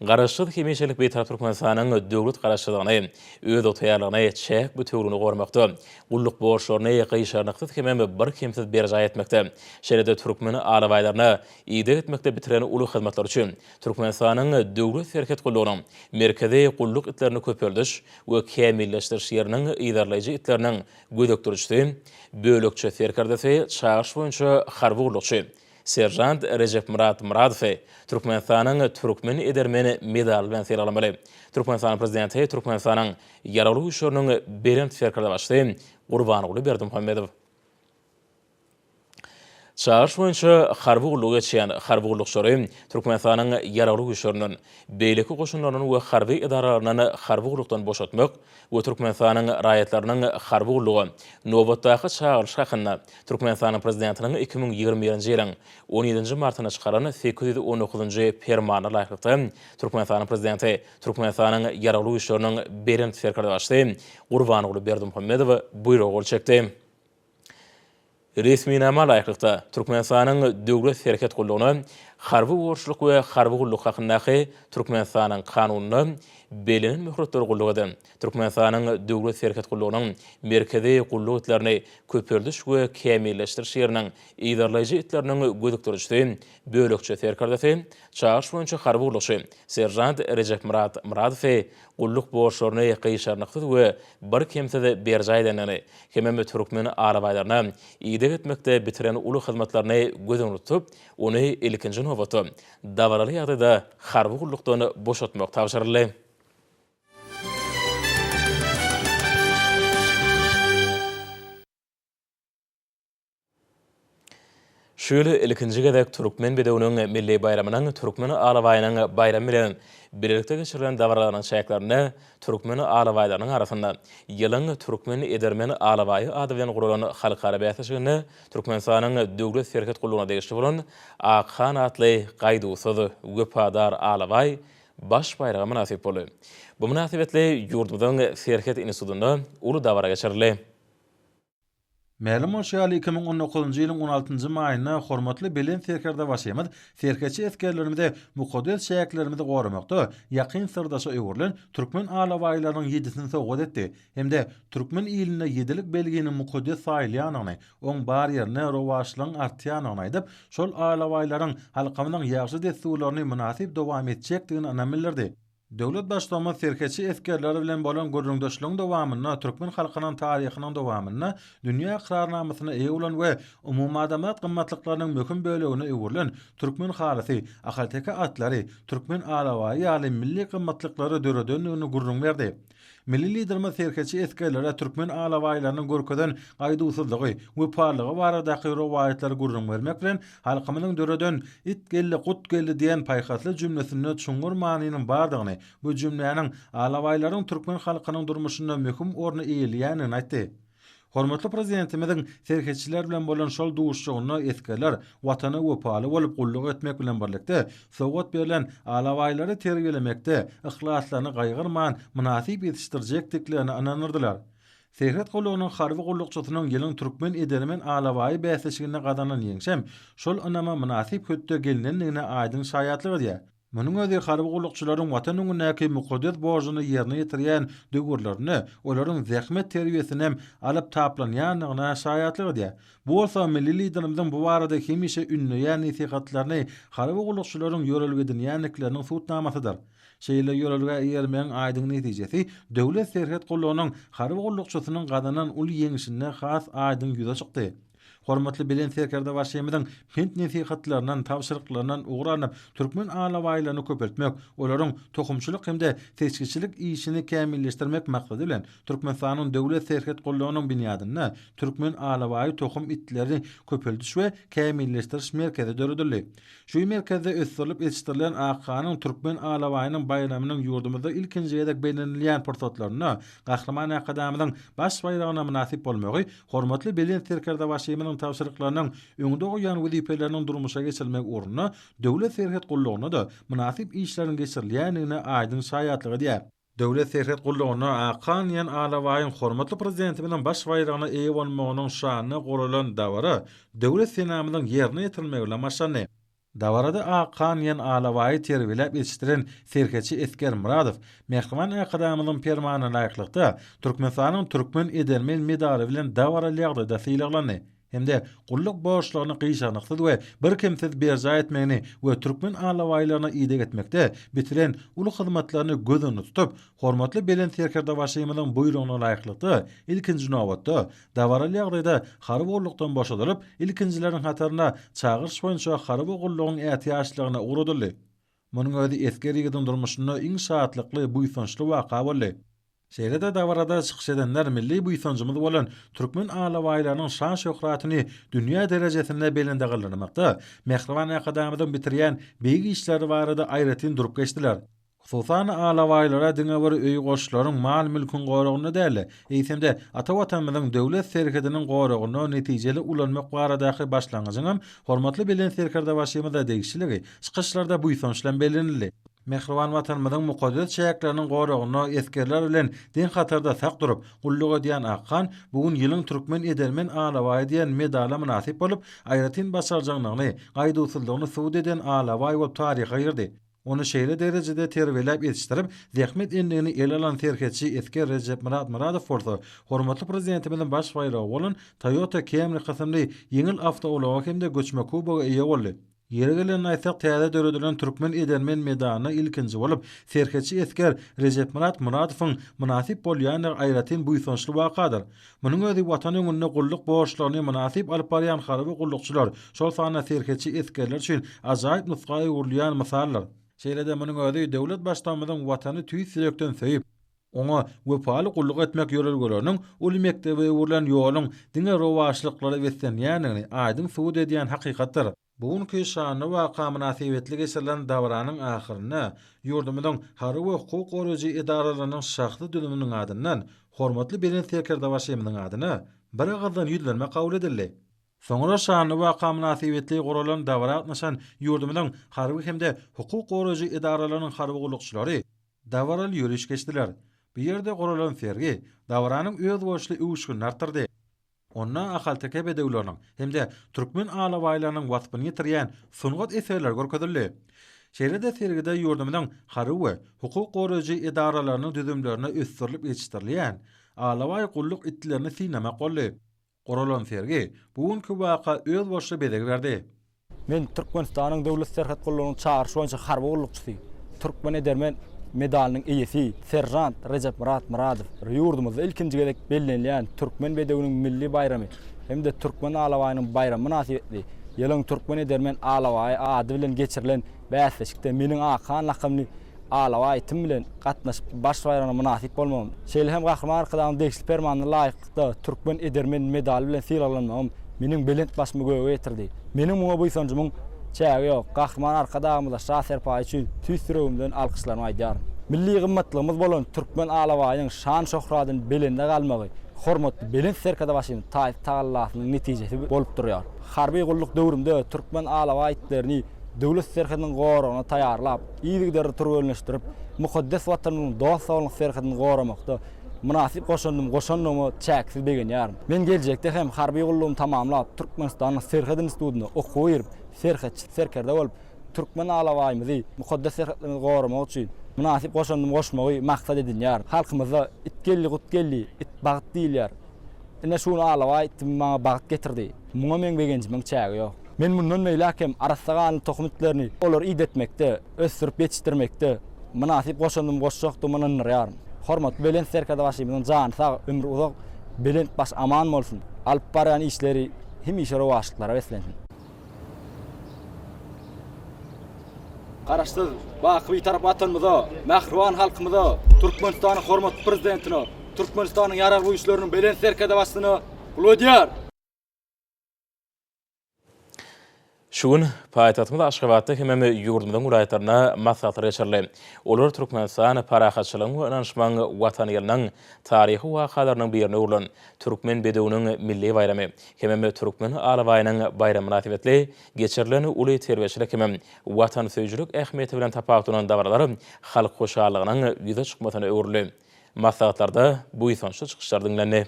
S1: Garaşsyz, hemişelik Bitarap Türkmenistanyň döwlet Garaşsyzlygyny, özygtyýarlygyny, çäk bütewligini goramakda, gulluk borçlaryny gyşarnyksyz hemem birkemsiz berjaý etmekde, şeýle-de türkmen alabaýlaryna ideg etmekde bitiren uly hyzmatlary üçin Türkmenistanyň Döwlet serhet gullugynyň Merkezi gulluk itlerini köpeldiş we kämilleşdiriş ýeriniň yzarlaýjy itleriniň gözükdirijisi, bölekçe serkerdesi, çagyryş boýunça harby gullukçy, Seržant Rejepmyrat Myradowy Türkmenistanyň Türkmen edermen medaly bilen sylaglamaly. Türkmenistanyň Prezidenti Türkmenistanyň Ýaragly Güýçleriniň Belent Serkerdebaşysy Gurbanguly Berdimuhamedow. Çagyryş boýunça harby gullugy geçýän harby gullukçylary Türkmenistanyň Ýaragly Güýçlerinden, beýleki goşunlaryndan we harby edaralaryndan harby gullukdan boşatmak we Türkmenistanyň raýatlarynyň harby gulluga nobatdaky çagyryş hakynda Türkmenistanyň Prezidentiniň 2021-nji ýylyň on ýedinji martynda çykaran 819-njy Permanyna laýyklykda, Türkmenistanyň Prezidenti Türkmenistanyň Ýaragly Güýçleriniň Belent Serkerdebaşysy Gurbanguly Berdimuhamedow Buýruga gol çekdi. Resminama laýyklykda, Türkmenistanyň Döwlet serhet gullugyna Harby borçluk we harby gulluk hakyndaky Türkmenistanyň Kanunynda bellenen möhletler gulluk eden Türkmenistanyň Döwlet serhet gullugynyň Merkezi gulluk itlerini köpeldiş we kämilleşdiriş ýeriniň yzarlaýjy itleriniň gözükdirijisi, bölekçe serkerdesi, çagyryş boýunça harby gullukçy, seržant Rejepmyrat Myradowy gulluk borçlaryny gyşarnyksyz we birkemsiz berjaý edendigini hemem türkmen alabaýlaryna ideg etmekde bitiren uly hyzmatlaryny göz öňünde tutup, ony ilkinji nobatda dabaraly ýagdaýda harby gullukdan boşatmak tabşyryldy. Şu ýyl ilkinji gezek Türkmen bedewiniň milli baýramynyň Türkmen alabaýynyň baýramy bilen bilelikde geçirilen dabaralarynyň çäklerinde türkmen alabaýlarynyň arasynda Ýylyň türkmen edermen alabaýy ady bilen guralan halkara bäsleşiginde Türkmenistanyň Döwlet serhet gullugyna degişli bolan Akhan atly gaýduwsyz, wepadar alabaý Baş baýraga mynasyp boldy. Bu mynasybetli ýurdumyzyň Serhet institutynda uly dabara geçirildi.
S3: Mälim bolşy ýaly, 2019-njy ýylyň on altynjy maýynda hormatly Belent Serkerdebaşymyz serhetçi esgerlerimize mukaddes çäklerimizi goramakda ýakyn syrdaşa öwrülen türkmen alabaýlarynyň ýedisini sowgat etdi hem-de türkmen ilinde ýedilik belginiň mukaddes saýylýandygyny, oň bar ýerinde rowaçlygyň artýandygyny aýdyp, şol alabaýlaryň halkymyzyň ýagşy dessurlaryny mynasyp dowam etjekdigine ynam bildirdi. Döwlet Baştutanymyz serhetçi esgerleri bilen bolan gürrüňdeşligiň dowamynda türkmen halkynyň taryhynyň dowamynda dünýä ykrarnamasyna eýe bolan we umumadamzat gymmatlyklarynyň möhüm bölegine öwrülen türkmen halysy, ahalteke atlary, türkmen alabaýy ýaly milli gymmatlyklary döredendigini gürrüň berdi. Milli Liderimiz serhetçi esgerlere türkmen alabaýlarynyň görkezen gaýduwsyzlygy, wepalylygy baradaky rowaýatlary gürrüň bermek bilen, halkymyzyň döreden It geldi, gut geldi diýen paýhasly jümlesinde çuňňur manynyň bardygyny, bu jümläniň alabaýlaryň türkmen halkynyň durmuşynda möhüm orny eýeleýändigini aýtdy. Hormatly Prezidentimiziň serhetçiler bilen bolan şol duşuşygynda esgerler Watana wepaly bolup gulluk etmek bilen birlikde, sowgat berlen alabaýlary terbiýelemekde yhlaslaryny gaýgyrman mynasyp ýetişdirjekdiklerine ynandyrdylar. Serhet gullugynyň harby gullukçysynyň Ýylyň türkmen edermen alabaýy bäsleşiginde gazanan ýeňşem şol ynama mynasyp hötde gelnendigine aýdyň şaýatlyk edýär. Munuň özi harby gullukçylaryň Watan öňündäki mukaddes borjuny ýerine ýetirýän döwürlerinde olaryň zähmet terbiýesini hem alyp taplanýandygyna şaýatlyk edýär. Bu bolsa milli Liderimiziň bu barada hemişe ündeýän nesihatlaryny harby gullukçylaryň ýörelge edinýändikleriniň subutnamasydyr. Şeýle ýörelgä eýermegiň aýdyň netijesi Döwlet serhet gullugynyň harby gullukçysynyň gazanan uly ýeňşinde has aýdyň ýüze çykdy. Hormatly Belent Serkerdebaşymyzyň pent-nesihatlaryndan, tabşyryklaryndan ugur alnyp, türkmen alabaýlaryny köpeltmek, olaryň tohumçylyk hem-de seçgiçilik işini kämilleşdirmek maksady bilen, Türkmenistanyň Döwlet serhet gullugynyň binýadynda Türkmen alabaýy tohum itlerini köpeldiş we kämilleşdiriş merkezi döredildi. Şu merkezde ösdürilip ýetişdirilen Akhanyň türkmen alabaýynyň baýramynyň ýurdumyzda ilkinji gezek bellenilýän pursatlarynda Gahryman Arkadagymyzyň Baş baýragyna mynasyp bolmagy hormatly Belent Serkerdebaşymyzyň tabşyryklarynyň öňde goýýan wezipeleriniň durmuşa geçirilmegi ugrunda Döwlet serhet gullugynda-da mynasyp işleriň geçirilýändigine aýdyň şaýatlyk edýär. Döwlet serhet gullugynda Akhan diýen alabaýyň hormatly Prezidentimiziň baş baýragyna eýe bolmagynyň şanyna guralan dabara Döwlet senamyzyň ýerine ýetirilmegi bilen başlandy. Dabarada Akhan diýen alabaýy terbiýeläp ýetişdiren serhetçi Esger Myradow mähriban Arkadagymyzyň Permanyna laýyklykda, Türkmenistanyň Türkmen edermen medaly bilen dabaraly ýagdaýda sylaglandy hem-de gulluk borçlaryny gyşarnyksyz we birkemsiz berjaý etmegini we türkmen alabaýlaryna ideg etmekde bitiren uly hyzmatlaryny göz öňünde tutup, hormatly Belent Serkerdebaşymyzyň buýrugyna laýyklykda, ilkinji nobatda, dabaraly ýagdaýda harby gullukdan boşadylyp, ilkinjileriň hatarynda çagyryş boýunça harby gullugyň ätiýaçlygyna ugradyldy. Munuň özi esger ýigidiň durmuşynda iň şatlykly, buýsançly waka boldy. Şeýle-de dabarada çykyş edenler milli buýsanjymyz bolan türkmen alabaýlarynyň şan-şöhratyny dünýä derejesinde belende galdyrmakda mähriban Arkadagymyzyň bitirýän beýik işleri barada aýratyn durup geçdiler. Hususan-da, alabaýlara diňe bir öý-goşlaryň, mal-mülküň goragynda däl-de, eýsem-de, ata Watanymyzyň Döwlet serhediniň goragynda netijeli ulanmak baradaky başlangyjyňam hormatly Belent Serkerdebaşymyza degişliligi çykyşlarda buýsanç bilen bellenildi. Mähriban Watanymyzyň mukaddes çäkleriniň goragynda esgerler bilen deň hatarda sak durup, gulluk edýän Akhan bu gün Ýylyň türkmen edermen alabaýy diýen medala mynasyp bolup, aýratyn başarjaňlygyny, gaýduwsyzlygyny subut eden alabaý bolup taryha girdi. Ony şeýle derejede terbiýeläp ýetişdirip, zähmet endigini ele alan serhetçi esger Rejepmyrat Myradow bolsa, hormatly Prezidentimiziň baş baýragy bolan Toyota Camry kysymly ýeňil awtoulaga hem-de göçme kuboga eýe boldy. Ýeri gelende aýtsak, täze döredilen Türkmen edermen medalyna ilkinji bolup, serhetçi esger Rejepmyrat Myradowyň mynasyp bolýandygy aýratyn buýsançly wakadyr. Munuň özi Watan öňünde gulluk borçlaryny mynasyp alyp barýan harby gullukçylar, şol sanda serhetçi esgerler üçin ajaýyp nusga öwrülýän mysaldyr. Şeýle-de munuň özi döwlet Baştutanymyzyň Watany tüýs ýürekden söýüp, oňa wepaly gulluk etmek ýörelgeleriniň uly mekdebe öwrülen ýoluň diňe rowaçlyklara beslenýändigini aýdyň subut edýän hakykatdyr. Bu günki şanly waka mynasybetli geçirilen dabaranyň ahyrynda ýurdumyzyň harby we hukuk goraýjy edaralarynyň şahsy düzüminiň adyndan hormatly Belent Serkerdebaşymyzyň adyna biragyzdan ýüzlenme kabul edildi. Soňra şanly waka mynasybetli guralan dabara gatnaşan ýurdumyzyň harby hem-de hukuk goraýjy edaralarynyň harby gullukçylary dabaraly ýöriş geçdiler. Bu ýerde guralan sergi dabaranyň özboluşly öwüşginini artdyrdy. Onda ahalteke bedewleriniň hem-de türkmen alabaýlarynyň waspyny ýetirýän sungat eserleri görkezildi. Şeýle-de sergide ýurdumyzyň harby we hukuk goraýjy edaralarynyň düzümlerinde ösdürilip ýetişdirilýän alabaý gulluk itlerini synlamak boldy. Guralan sergi bu günki waka özboluşly bezeg berdi.
S4: Men Türkmenistanyň Döwlet serhet gullugynyň çagyryş boýunça harby gullukçysy, Türkmen edermen medalynyň eýesi, seržant Rejepmyrat Myradow. Ýurdumyzda ilkinji gezek bellenilýän Türkmen bedewiniň milli baýramy hem-de Türkmen alabaýynyň baýramy mynasybetli Ýylyň türkmen edermen alabaýy ady bilen geçirilen bäsleşikde meniň Akhan lakamly alabaý itim bilen gatnaşyp baş baýragyna mynasyp bolmagym, şeýle hem Gahryman Arkadagymyň degişli Permanyna laýyklykda, Da Türkmen edermen medaly bilen sylaglanmagym meniň belent başymy göge ýetirdi. Meniň muňa buýsanjymyň çägi ýok. Gahryman Arkadagymyza Şa serpaýy üçin tüýs ýüregimden alkyşlarymy aýdýaryn. Milli gymmatlygymyz bolan türkmen alabaýynyň şan-şöhratyny belende galmagy hormatly Belent Serkerdebaşymyzyň taýsyz tagallasynyň netijesi bolup durýar. Harby gulluk döwrümde türkmen alabaý itlerini döwlet serhediniň goragyna taýýarlap, yzygiderli türgenleşdirip, mukaddes Watanymyzyň dost-doganlyk serhedini goramakda mynasyp goşandymy goşandygyma çäksiz begenýärin. Men geljekde hem harby gullugymy tamamlap, Türkmenistanyň Serhet institutynda okuwa girip, serhetçi serkerde bolup, Türkmen alabaýymyzy, mukaddes serhetlerimizi goramak üçin mynasyp goşandymy goşmagy maksat edinýärin. Halkymyzda It geldi, gut geldi, it bagt diýilýär. Ine şu gün alabaý itim maňa bagt getirdi. Muňa meň begenjimiň çägi ýok. Men mundan beýläk hem arassa ganly tohum itlerini olary idetmekde, ösdürip ýetişdirmekde mynasyp goşandymy goşjakdygyma ynandyrýaryn. Hormatly Belent Serkerdebaşymyzyň jany sag, ömri uzak, belent başy aman bolsun! Alyp barýan işleri hemişe rowaçlyklara beslensin! Garaşsyz, baky Bitarap Watanymyza, mähriban halkymyza, Türkmenistanyň hormatly Prezidentine, Türkmenistanyň Ýaragly Güýçleriniň Belent Serkerdebaşysyna gulluk edýär!
S1: Şu gün paýtagtymyz Aşgabatda hemem ýurdumyzyň welaýatlarynda maslahatlar geçirildi. Olar Türkmenistan parahatçylygyň we ynanyşmagyň Watany ýylynyň taryhy wakalarynyň birine öwrülen Türkmen bedewiniň milli baýramy hemem Türkmen alabaýynyň baýramy mynasybetli geçirilen uly terbiýeçilik hemem watansöýüjilik ähmiýeti bilen tapawutlanan dabaralar halk hoşallygynyň ýüze çykmasyna öwrüldi. Maslahatlarda buýsançly çykyşlar diňlendi.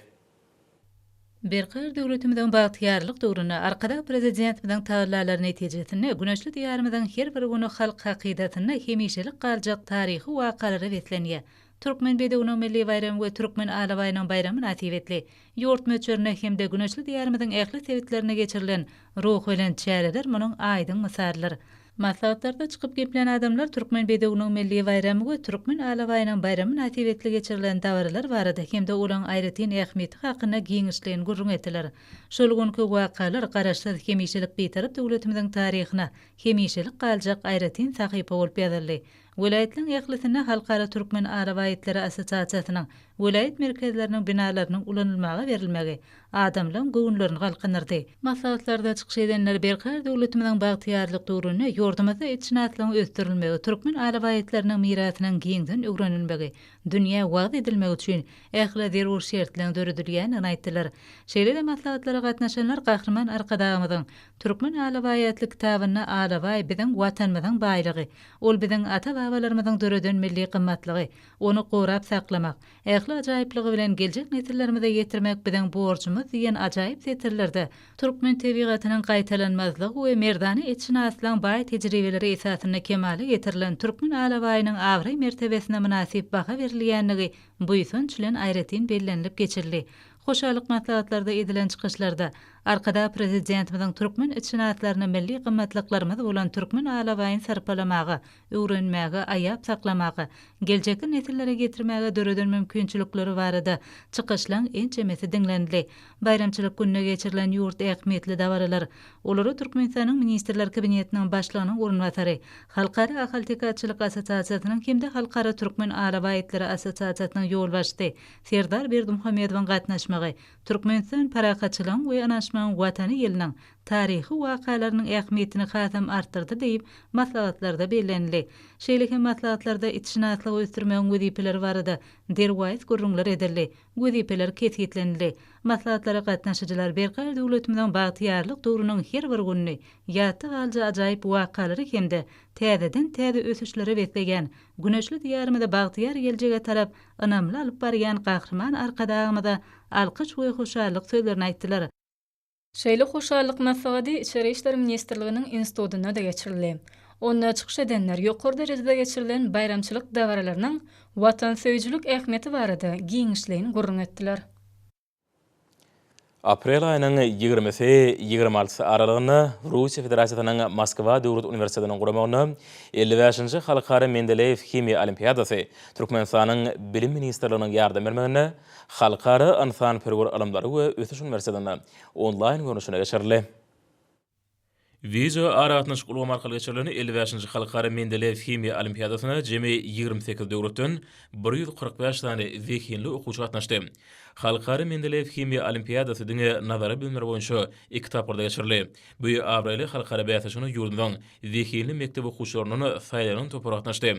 S5: Berkarar döwletimiziň bagtyýarlyk döwründe Arkadag Prezidentimiziň tagallalary netijesinde güneşli Diýarymyzyň her bir güni halk hakydasynda hemişelik galjak taryhy wakalara beslenýär. Türkmen bedewiniň milli baýramy we Türkmen alabaýynyň baýramy mynasybetli ýurt möçberinde hem-de güneşli Diýarymyzyň ähli sebitlerinde geçirilen ruhubelent çäreler munuň aýdyň mysalydyr. Maslahatlarda çykyp geplän adamlar Türkmen bedewiniň milli baýramy we Türkmen alabaýynyň baýramy mynasybetli geçirilen dabaralar barada hem-de olaň aýratyn ähmiýeti hakynda giňişleýin gürrüň etdiler. Şol günki wakalar Garaşsyz, hemişelik Bitarap döwletimiziň taryhyna hemişelik galjak aýratyn sahypa bolup ýazyldy. Welaýatlaryň ählisinde Halkara Türkmen alabaý itleri assosiasiýasynyň welaýat merkezleriniň binalarynyň ulanylmaga berilmegi adamlaryň göwünlerini galkyndyrdy. Maslahatlarda çykyş edenler Berkarar döwletimiziň bagtyýarlyk döwründe ýurdumyzda itşynaslygyň ösdürilmegi, türkmen alabaý itleriniň mirasynyň giňden öwrenilmegi, dünýä wagyz edilmegi üçin ähli zerur şertleň döredilýändigini aýtdylar. Şeýle-de maslahatlara gatnaşanlar Gahryman Arkadagymyzyň Türkmen alabaýy atly kitabynda Alabaý biziň Watanymyzyň baýlygy, ol biziň ata-babalarymyzyň döreden milli gymmatlygy, ony gorap saklamak, Ähli ajaýyplygy bilen geljek nesillerimize ýetirmek biziň borjumyz diýen ajaýyp setirlerde türkmen tebigatynyň gaýtalanmazlygy we merdana itşynaslygyň baý tejribeleri esasynda kemala getirilen türkmen alabaýynyň abraý-mertebesine mynasyp baha berilýändigi buýsanç bilen aýratyn bellenilip geçildi. Hoşallyk maslahatlarda edilen çykyşlarda Arkadag Prezidentimiziň türkmen itşynaslaryna milli gymmatlyklarymyz bolan türkmen alabaýyny sarpalamaga, öwrenmäge, aýap saklamaga, geljekki nesillere ýetirmäge döreden mümkinçilikleri barada çykyşlaň ençemesi diňlenildi. Baýramçylyk gününe geçirilen ýurt ähmiýetli dabaralar, olara Türkmenistanyň Ministrler Kabinetiniň Başlygynyň orunbasary, Halkara ahalteke atçylyk assosiasiýasynyň hem-de Halkara türkmen alabaý itleri assosiasiýasynyň ýolbaşçysy Serdar Berdimuhamedowyň gatnaşmagy Türkmenistan parahatçylygyň we ynanyşmagyň Watany ýylynyň taryhy wakalarynyň ähmiýetini hasam artdyrdy diýip, maslahatlarda bellenildi. Şeýle hem maslahatlarda itşynaslygy ösdürmegiň wezipeleri barada derwaýys gürrüňler edildi, wezipeler kesgitlenildi. Maslahatlara gatnaşyjylar Berkarar döwletimiziň bagtyýarlyk döwrüniň her bir gününi ýatda galyjy ajaýyp wakalary hem-de täzeden-täze ösüşlere besleýän güneşli Diýarymyzy bagtyýar geljege tarap ynamly alyp barýan Gahryman Arkadagymyza alkyş we hoşallyk sözlerini aýtdylar.
S6: Şeýle hoşallyk maslahady Içeri işler ministrliginiň institutynda-da geçirildi. Onda çykyş edenler ýokary derejede geçirilen baýramçylyk dabaralarynyň watansöýüjilik ähmiýeti barada giňişleýin gürrüň etdiler.
S1: Aprel aýynyň ýigrimisi, 26-sy aralygynda Russiýa Federasiýasynyň Moskwa döwlet uniwersitetiniň guramagynda 55-nji Halkara Mendeleýew himiýa olimpiadasy Türkmenistanyň Bilim ministrliginiň ýardam bermeginde Halkara ynsanperwer ylymlary we ösüş uniwersitetinde onlaýn görnüşinde geçirildi. Wideo aragatnaşyk ulgamy arkaly geçirilen 55-nji Halkara Mendeleýew himiýa olimpiadasyna jemi 28 döwletden 145 sany zehinli okuwçy gatnaşdy. Halkara Mendeleýew himiýa olimpiadasy diňe nazary bilimler boýunça iki tapgyrda geçirildi. Bu abraýly halkara bäsleşigine ýurdumyzyň zehinli mekdep okuwçylaryndan saýlanan topar gatnaşdy.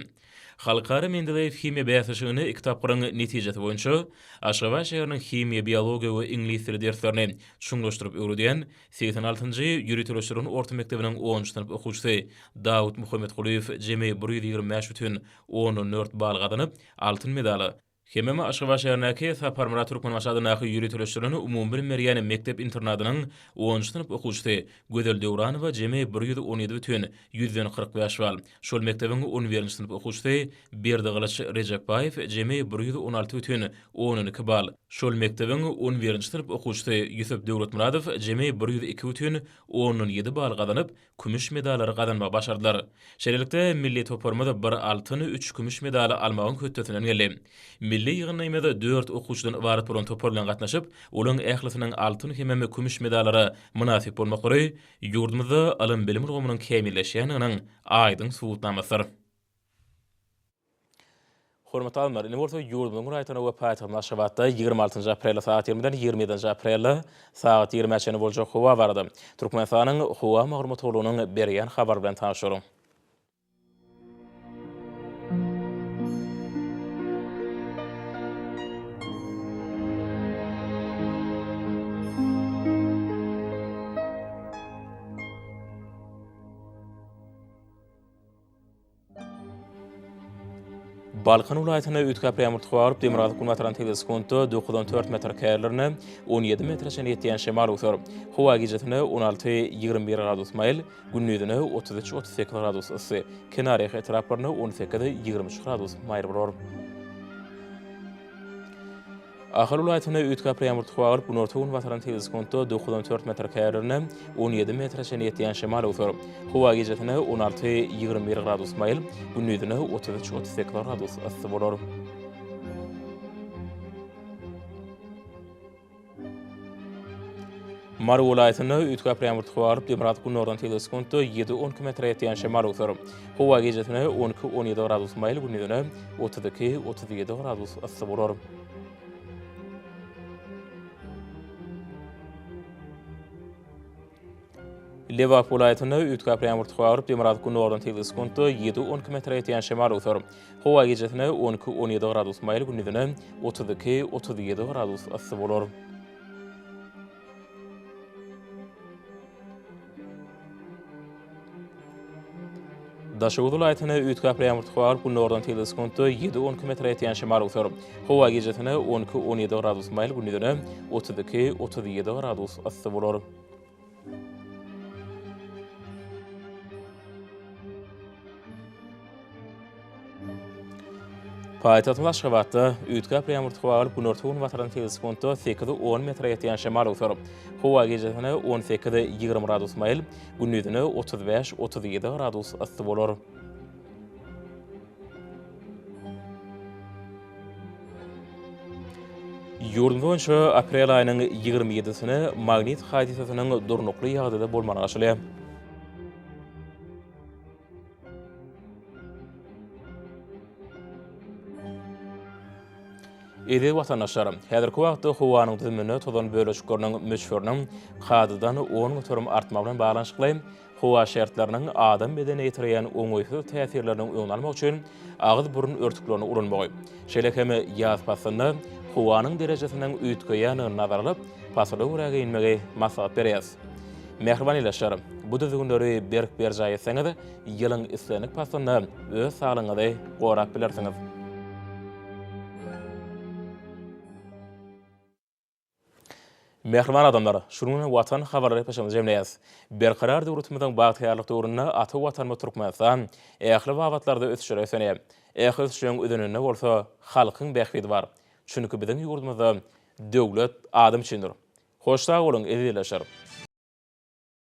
S1: Halkara Mendeleýew himiýa bäsleşiginde iki tapgyryň netijesi boýunça Aşgabat şäheriniň himiýa, biologiýa we iňlis dili derslerini çuňlaşdyryp öwredýän 86-njy ýöriteleşdirilen orta mekdebiniň onunjy synp okuwçysy Dawut Muhammetgulyýew jemi 125 bütin ondan dört bal gazanyp, altyn medala. Hemem Aşgabat şäherindäki Saparmyrat Türkmenbaşy adyndaky ýöriteleşdirilen umumybilim berýän mekdep-internadynyň onunjy synp okuwçysy Gözel Döwranowa jemi 117 bütin 145 bal, şol mekdebiň on birinji synp okuwçysy Berdigylyç Rejepbaýew jemi 116 bütin 12 bal, şol mekdebiň on birinji synp okuwçysy Ýusup Döwletmyradow jemi 102 bütin ondan ýedi bal gazanyp, kümüş medallary gazanmagy başardylar. Şeýlelikde, milli toparymyz bir altyn, üç kümüş medaly almagyň hötdesinden geldi. Milli ýygyndymyz dört okuwçydan ybarat bolan topar bilen gatnaşyp, olaryň ählisiniň altyn hemem kümüş medallara mynasyp bolmaklary ýurdumyzda ylym-bilim ulgamynyň kämilleşýändiginiň aýdyň subutnamasydyr. Hormatly alymlar, indi bolsa ýurdumyzyň welaýatlarynda we paýtagtymyz Aşgabatda 26 nji aprelde sagat 20-den 27 nji aprelde sagat 20-ä çenli boljak howa barada Türkmenistanyň Howa maglumat gullugynyň berýän habary bilen tanyşalyň. Balkan welaýatynda üýtgäp ýagmyr tuwaryp, demirgazyk-günbatardan tebigy sekuntda dokuzdan dört metr käýerlerinde 17 metre çenli ýetýän şemal öwser. Howa gijesine 16, 21 gradus maýyl, gündizine 33, 38 gradus yssy, kenarýaka etraplarynda 18, 23 gradus maýyl bolar. Ahal welaýatynda üýtgäp ýagmyr tuwagylyp, günorta-günbatardan tebigy sekuntda 9-14 metr käýerlerinde 17 metre çenli ýetýän şemal öwser. Howa gijesine 16, 21 gradus maýyl, gündizine 33, 38 gradus yssy bolar. Mary welaýatynda üýtgäp ýagmyr tuwagylyp, demirgazyk-günordan tebigy sekuntda ýedi, 12 metre ýetýän şemal öwser. Howa gijesine 12, 17 gradus maýyl, gündizine 32, 37 gradus yssy bolar. Lebap welaýatynda üýtgäp ýagmyr tuwagylyp, demirgazyk-günordan tebigy sekuntda ýedi, 12 metre ýetýän şemal öwser. Howa gijesine 12, 17 gradus maýyl, gündizine 32, 37 gradus yssy bolar. Daşoguz welaýatynda üýtgäp ýagmyr tuwagylyp, günordan tebigy sekuntda ýedi, 12 metre ýetýän şemal öwser. Howa gijesine 12, 17 gradus maýyl, gündizine 32, 37 gradus yssy bolar. Paýtagtymyz Aşgabatda üýtgäp ýagmyr tuwagylyp, günorta-günbatardan tebigy sekuntda sekiz, on metre ýetýän şemal öwser. Howa gijesine 18, 20 gradus maýyl, gündizine 35, 37 gradus yssy bolar. Ýurdumyz boýunça aprel aýynyň 27-sine magnit hadysasynyň durnukly ýagdaýda bolmagyna garaşylýar. Eziz watandaşlar, häzirki wagtda howanyň düzüminde tozan bölejikleriniň möçberiniň kadadan 10% artmagy bilen baglanyşykly Howa şertleriniň adam bedenine ýetirýän oňaýsyz täsirleriniň öňüni almak üçin agyz-burun örtüklerini ulanmagy, şeýle hem ýaz paslynda howanyň derejesiniň üýtgeýändigini nazara alyp, pasyla görä geýinmegi maslahat berýäris. Mähriban ildeşler, bu düzgünleri berk berjaý etseňiz, ýylyň islendik paslynda öz saglygyňyzy gorap bilersiňiz. Mähriban adamlar, şunuň bilen Watan habarlar gepleşigimizi jemleýäris. Berkarar döwletimiziň bagtyýarlyk döwründe ata Watanymyz Türkmenistan ähli babatlarda ösüşlere ösenýär. Ähli ösüşleriň özeninde bolsa halkyň bähbidi bar. Çünki biziň ýurdumyzda döwlet adam üçindir. Hoş sag boluň, eziz ildeşler!